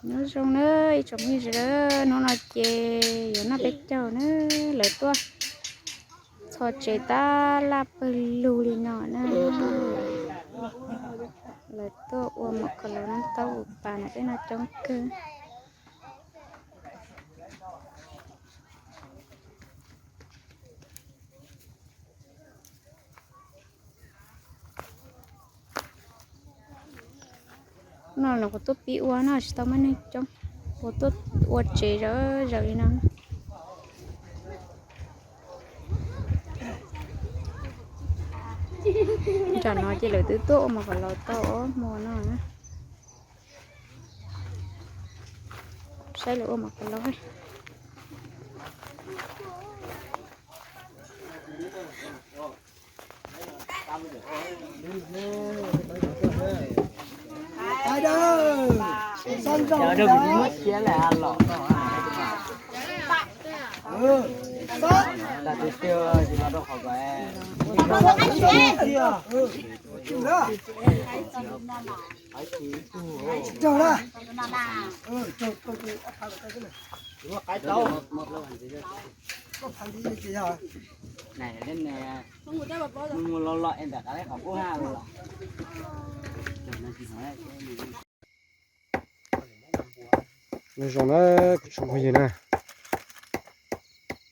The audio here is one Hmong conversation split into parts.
Nyob zoo na ib tsoom phooj ywg sawv daws, hnub no ces yuav noj peb caug na, lawv tuaj txhos tsev tab laj pawg lug li no na. Lawv tuaj ua mov kos laus noj taub ua pas na, peb noj coob kawg. No los kuv tuaj pib ua no tsis tau muaj neeg coob, kuv tuaj ua tsev zawv zawv li no. Tam no ces lawv twb tuaj ua mov kos laus tau ob hmo no na. Saib lawv ua mov kos laus. Nyob zoo na kuv tsoom phooj ywg na,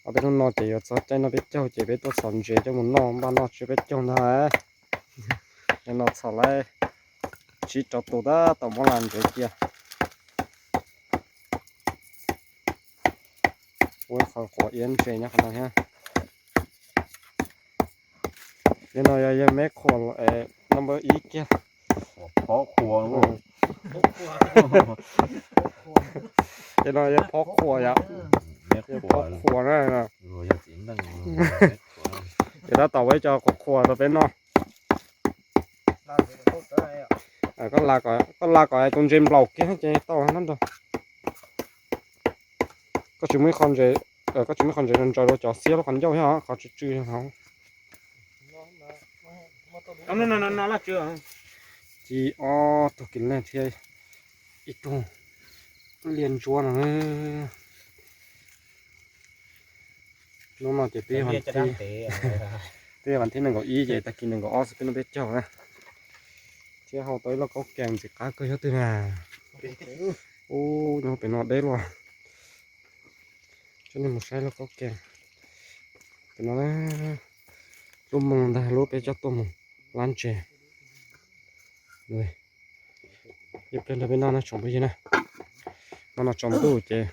ob peb hnub no ces yuav txog caij noj peb caug ces peb tuaj xov ntses coj mus noj npaj noj tsiab peb caug ntag. Yog no txhom lawm tsib rau tus tab tom muab las ntsev cia. Ua ib qho quav iab ntses nyob qhov no thiab. Yog no yog yawg Meb Qhuas number ib kiag. Phob Qhuas. Yog no yog Phob Qhuas yom. Yog Phob Qhuas na. Ces tab tom ua ib co qhuas qhuas rau peb noj. Koj la kom tus ntses nplaum kiag ces tau nab nrog. Koj tsis muaj ib qho ntses, koj tsis muaj ib qho ntses ntsaws rau cov xiab lub qhov ncauj thiab qhov tsw tsw hauv. Ci ob tug kis leej thiab ib tug liaj ntsuab no. Hnub no ces twb yog vas thib nees nkaum ib ces tag kis nees nkaum ob xwb peb noj peb caug na. Thiab hau tau ib lub kaub kees ntxim qab kawg, yog twg na. Ub, nyob pem no deb luaj. Coj nej mus saib lub kaub kees. Pem no lub moos ntag, lub peb coj tuaj mus lab ntses. Ib pliag nrog peb noj na tsoom phooj ywg na. Hnub no tsaus ntuj ces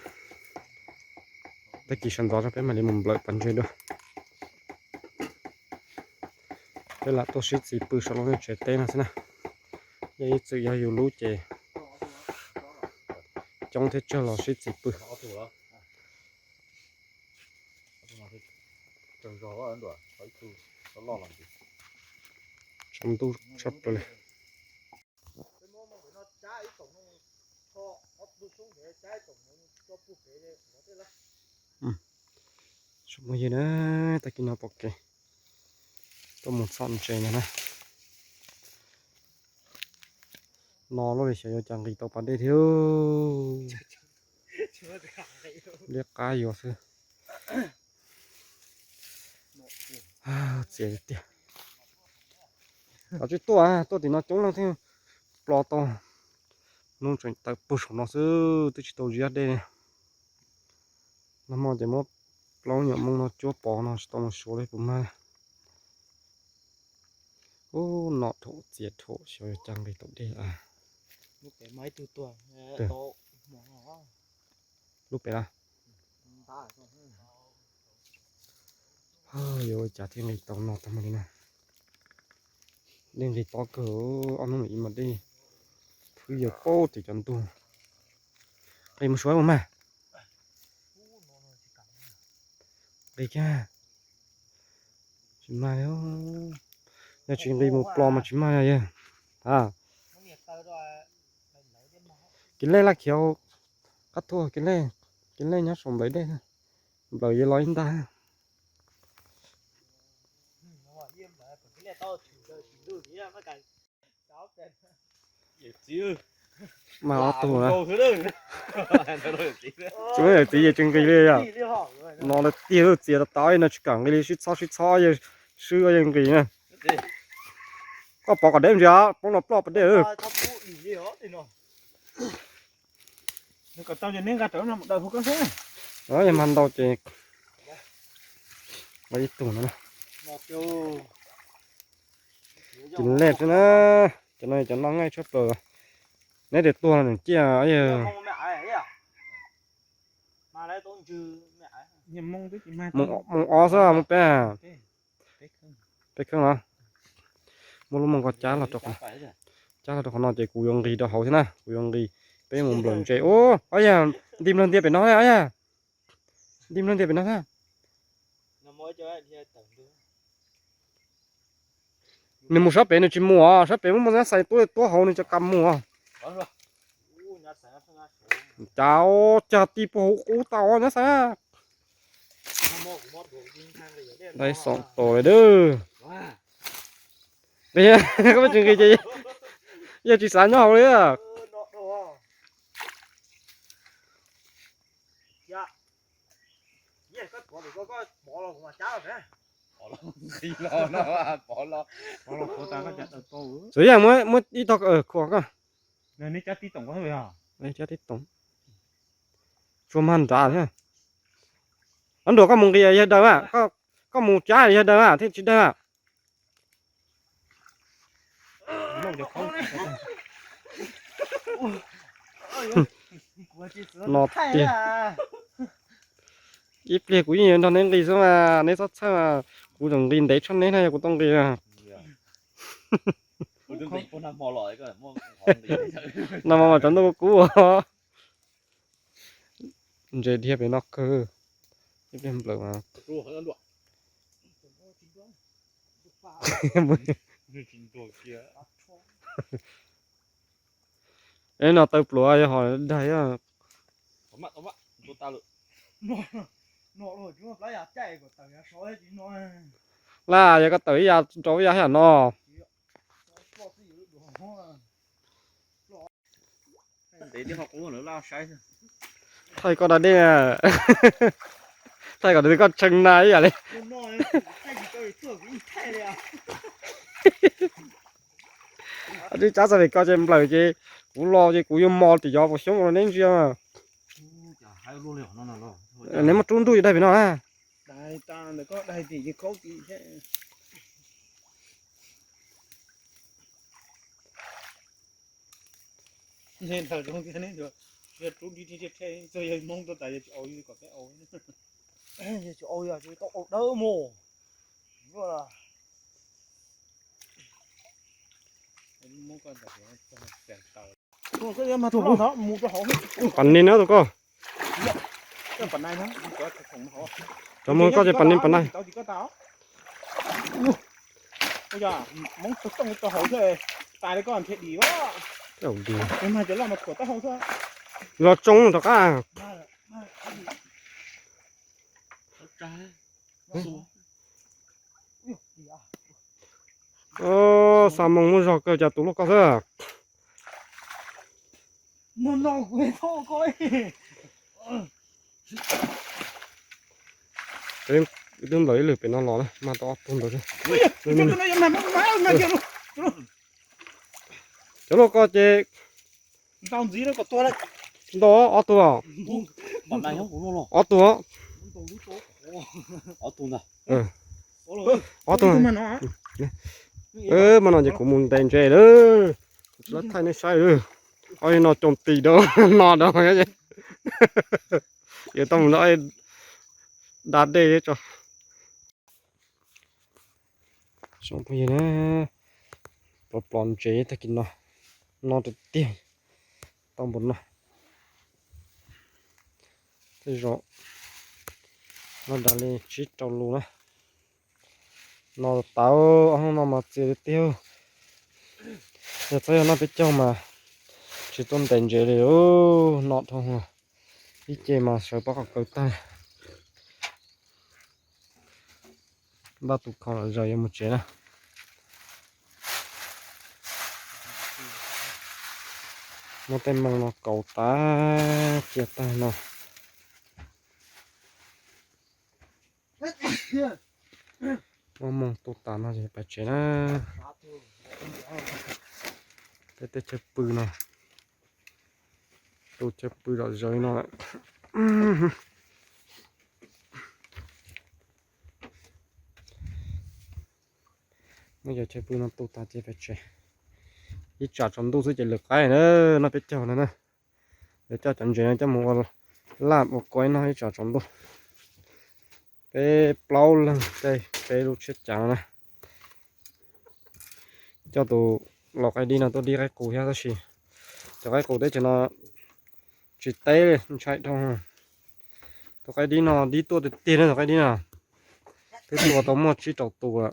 tag kis sawv ntxov peb mam li mus nplawm pas ntses dua. Peb lam tuaj sib txiv pw saum lub tsev teb no xwb na. Yog ib txwm yog yus lub ces coob thiab tsawg los sib txiv pw. Tsaus ntuj tshaj plaws li. Tsoom phooj ywg na, tag kis no pom kev tuaj mus txhom ntses no na. No lub li xyov yuav cas nqis tau pas dej thiab. Liab qab yuav xwb. Txias tiag. Los tsis tuaj, tuaj tim no coob leej thiab plo tau. Hnub tseem tawm puag saum no xwb twb tsis tau ziab dej li. Nag hmo ces muab plaub nyuam moo no cuab pov no tsis tau mus suav li puas mag. Ub, no dhau txias dhau xyov yuav cas nqis tau dej. Lub pem na. Yuav ua cas thiaj nqis tau no tag li na. Dej nqis tob kawg, ob hnub no ib mas dej phwb yawg paub tim cov ntug. Nqis mus suav mus mas. Nqis kiag. Tsis mag li. Yog tsis nqis mus plos mas tsis mag li yawg. Kis lej laj khiav qab tuaj, kis lej nyob saum nplawm dej, nplawm yawg los ib ntag. Txiv, Mas ob tug na. Tsis muaj yawm txiv ces tsis nqis li yom. No tiag tiag txias tas tas no tsis kam nqis li, sib txhob sib txhob swb yeej nqis na. Koj pov kom deb ntsis, poob no ploj pas dej. Yog mas ntau ces ib tug no. Ces lej xwb na, cov no cov noj nqaij tshaj plaws. Neb tias tuag no nws ciaj. Mus ob xwb mus peb. Peb kheej los. Muab lub moo ko cab los rau, cab los rau qhov no ces kuv yuav nqis rau hauv thiab na, kuv yuav nqis. Peb mus nplawm ntses. Ub, ob yam, nti nplawg ntias pem no os yam. Nti nplawg ntias pem no thiab. Nws mus sab pem nws tsis mus os, sab pem muaj muaj nyab xais tuab tuab hauv nws tsis kam mus os. Cas cas ti puag hauv qub tau nyab xais. Dai xoom tos li dab. Koj tsis nqis ces yog tsis xav nyob hauv li. Txawm yam muab ib tog khuam koj. Tib toom. Tsuas mag nrad thiab. Ob nruam koj mus nqis yog daws a, koj mus cab yog daws a thiaj tsis daws a. No tiag. Ib pliag kuv yeej yuav nrog neb nqis xwb mas neb txhob txhawj mas, kuv tseem nqis ntev tshaj neb na yog kuv tau nqis. Nag hmo mas tsov ntuj kub. Ntses dhia pem no kawg. Ib pliag nplawm mas. Es no taw pluav yog hom daig. Laj yog koj tawm ib yav rau ib yav yam no. Thaij koj da dej, thaij kom koj tshee na ib yam li. Tib tsab txog pem ko ces nplawm ces kuv los ces kuv yuav mos tim yov puas xyoob los neb ntsia. Neb muab rub ntuj daig pem no na. Pas nin na tus koj. Cov muag koj ces pas nin pas nai. Los tsoo rov qab. Xa moo muaj zog kawg cas tus luaj koj xwb. Twb nplawm ib lwm pem no los na, mag tau ob tug ntawd. Cov luaj koj ces ntau ob tug, ob tug, ob tug. Mas no ces kuv mus ntes ntses lawm, kuv tsis thaij nej saib lawm. Ob no coom tim rau no rau, yuav tau mus no da dej tso. Plob plob ntses tag kis no, no tiag tiag, tau npaum no. Tej zaum no dag li tsib rau lus na. No tau ob hnub no mas txias tiag tiag. Yog txhob yog noj peb caug mas tsis tuaj ntes ntses li. No dhau ib ce mas sawv pob qhov kaws tag. Npaj tus kho los zaws yuav mus tsev na. Muab tej moo no kaus tas cia tag no. Muab moo tu tas no ces pais tsev na. Tej teb chaw pw no, tu chaw pw zom zaws li no lawm. Muab cov chaw pw no tu tas ces pais tsev. Ib tsam tsaus ntuj xwb ces lwm qaib na, noj peb caug no na. Lawv coj cov ntses no coj mus ua laj ua kuaib noj ib tsam tsaus ntuj. Peb plaub leeg caij peb lub tsheb cav no na. Coj tus lau qaib dib no tuaj dib qaib qus thiab tab sis cov qaib qus teb chaws no tsis teb li, ntshai dhau. Tus qaib dib no dib tuaj tiag tiag na, tus qaib dib no twb tua tau muaj tsib rau tus lawm.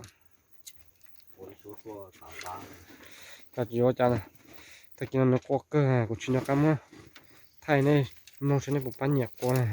Cas tsis yuav cas, tag kis no nws qua kawg, kuv tsis nco qab muab thaij nej mloog saib nej puas pab nyiam qua na.